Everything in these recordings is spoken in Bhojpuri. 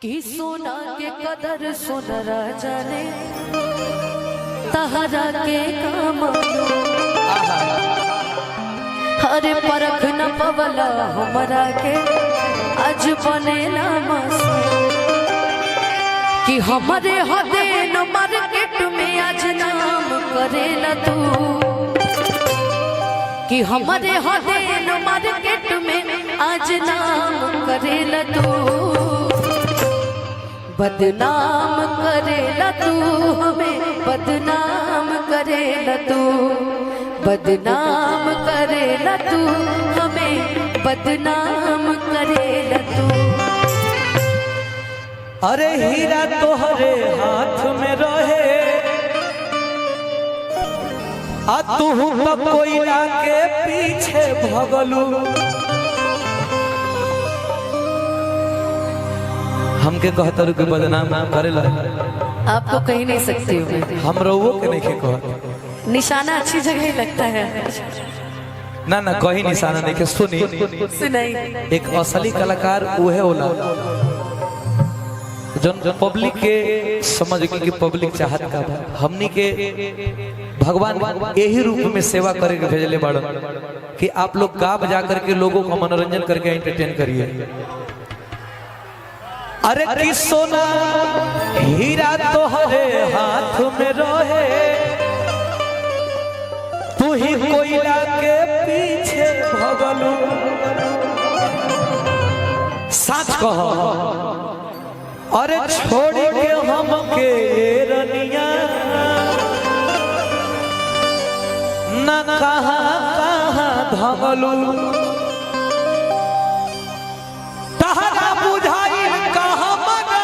कि सोना के कदर सोनरा जाने तहरा के काम हरे परख न पवला हमरा के अज बनेला मसूर कि हमरे हदेन मार्केट में आज नाम करेला तू कि हमरे हदेन मार्केट में आज नाम करेला तू बदनाम करेला तू हमें बदनाम करेला तू बदनाम करेला तू हमें बदनाम करेला तू। अरे हीरा तोहरे हाथ में रहे आ तू तो कोयला के पीछे भगलू। हमके कहतरू के बदनाम करेला। आपको कही नहीं सकती हूँ मैं। हम रउओ के नहीं कहत। निशाना अच्छी जगह ही लगता है। ना ना कहीं निशाना नहीं के सुनी। सुनाई। एक असली कलाकार उहे होला जन पब्लिक के समझ के कि पब्लिक चाहत का बा। हमनी के भगवान यही रूप में सेवा करे के भेजले बाड़न कि आप लोग गा बजा करके लोगों का मनोरंजन करके एंटरटेन करिए। अरे कि सोना हीरा तोहरे हाथ में रहे तू ही कोयला के पीछे भगलू। सच कह अरे छोड़ के हम के रनिया न कहाँ कहाँ धगलू। तहरा बुझाई कहाँ मना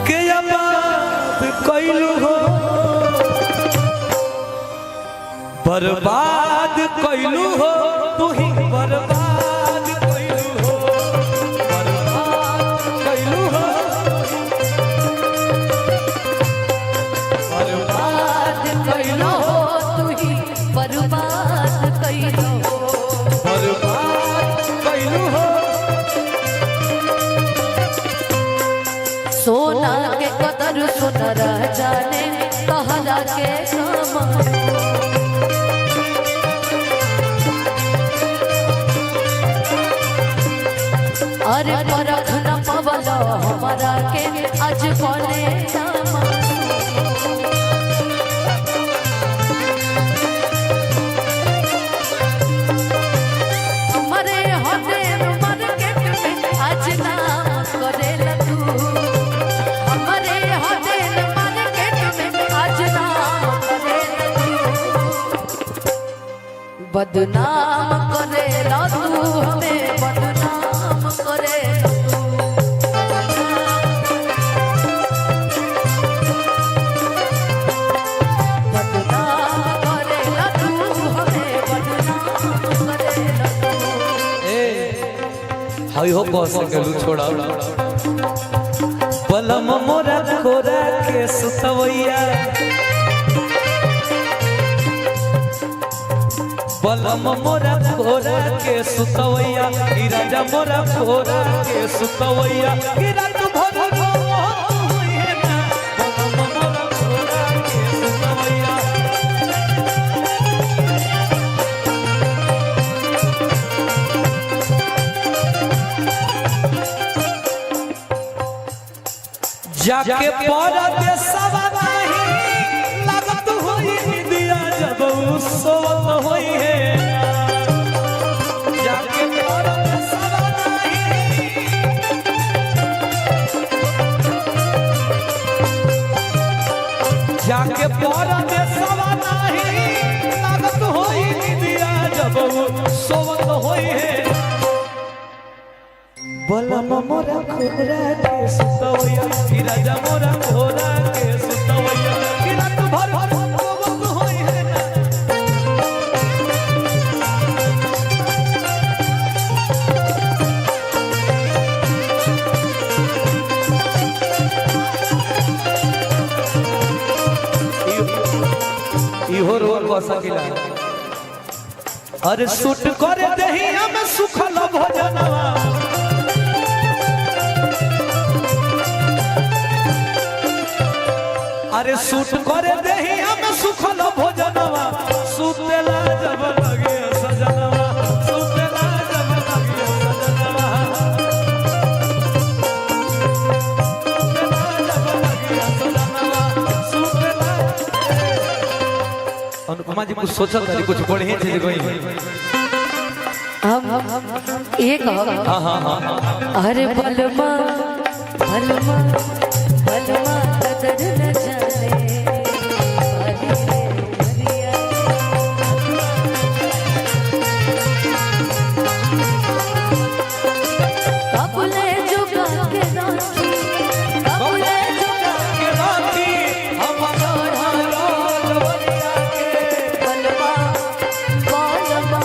के बात कैलू हो बर्बाद कैलू हो तू ही बर्बाद कैलू हो बर्बाद कैलू हो बर्बाद कैलो हो तू ही बर्बाद कैलो हो बर्बाद कैलू हो। सोना के कदर सुनरा जाने तहरा के काम अरे परख न पवला हमारा के अज कोने नामा। हमरे होते मार्केट में आज नाम करेला तू हमरे होते मार्केट में आज नाम करेला तू बदनाम करेला तू हमें बदनाम करेला तू बदनाम करेला तू हमें बदनाम करेला तू। ए हई हो कह सकेलू छोड़ा बलम मोरा कोरा के सुतवैया बलम मोरा कोरा के सुतवैया ई राजा मोरा कोरा के सुतवैया कि रात भर रोत हुई ना बलम मोरा कोरा के सुतवैया। जाके परदेसवा नाही लागत होई निदिया जब उ सोवत होई है जाके परदेसवा नाही जाके परदेसवा नाही लागत होई निदिया जब उ सोवत होई है बलम मोरा खोरा के सुतवैया कि राजा मोरा खोरा के सुतवैया कि रात भर रोवत होई है ना। इहो रोग कह सकिला। अरे सूट कर दही हम सुखल भोजनवा सूट करे देही हम सुखल भोजनवा, सुतेला जब लगे सजनवा, सुतेला जब लगे सजनवा, सुतेला जब लगे सजनवा, सुतेला। अनुपमा जी कुछ सोचत रही, कुछ बढ़िया चीज गई। हम ये कहो। हाँ हाँ हाँ हाँ। अरे बलमा बलमा बलमा कदर न जाने वाली रे उमरिया। कबूले जुगा के राखी, कबूले जुगा के राखी हम रोज बनिया के। बलमा बलमा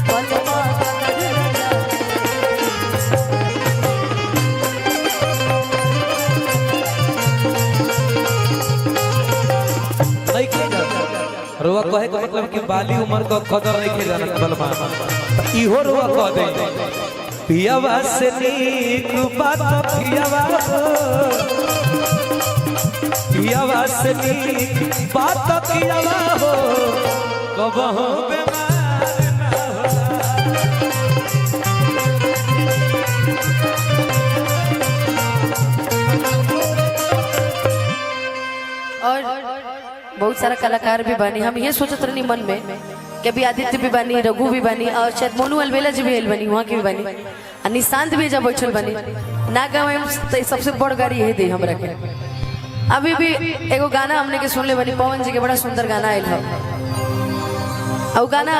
बलमा कदर न जाने। नइखे जानत। रुआ कहे के मतलब कि बाली उम्र का कदर नहीं जानत बलमा, त इहो रुआ कह दे पियावा से नीक बात पियावा हो, पियावा से नीक बात पियावा हो, कबहू बेमार ना होला। और बहुत सारा कलाकार भी बानी। हम ये सोचत रहनी मन में कि अभी आदित्य भी बानी, रघु भी बानी और शायद मोनू अलबेला जी भी आइल बानी, वहाँ के भी बानी आ निशांत भी जब बैठल बानी ना गाँव में सबसे बड़ गाड़ी यही दी हमरा के। अभी भी एगो गाना हमने के सुनले बानी पवन जी के, बड़ा सुंदर गाना आयल है और गाना।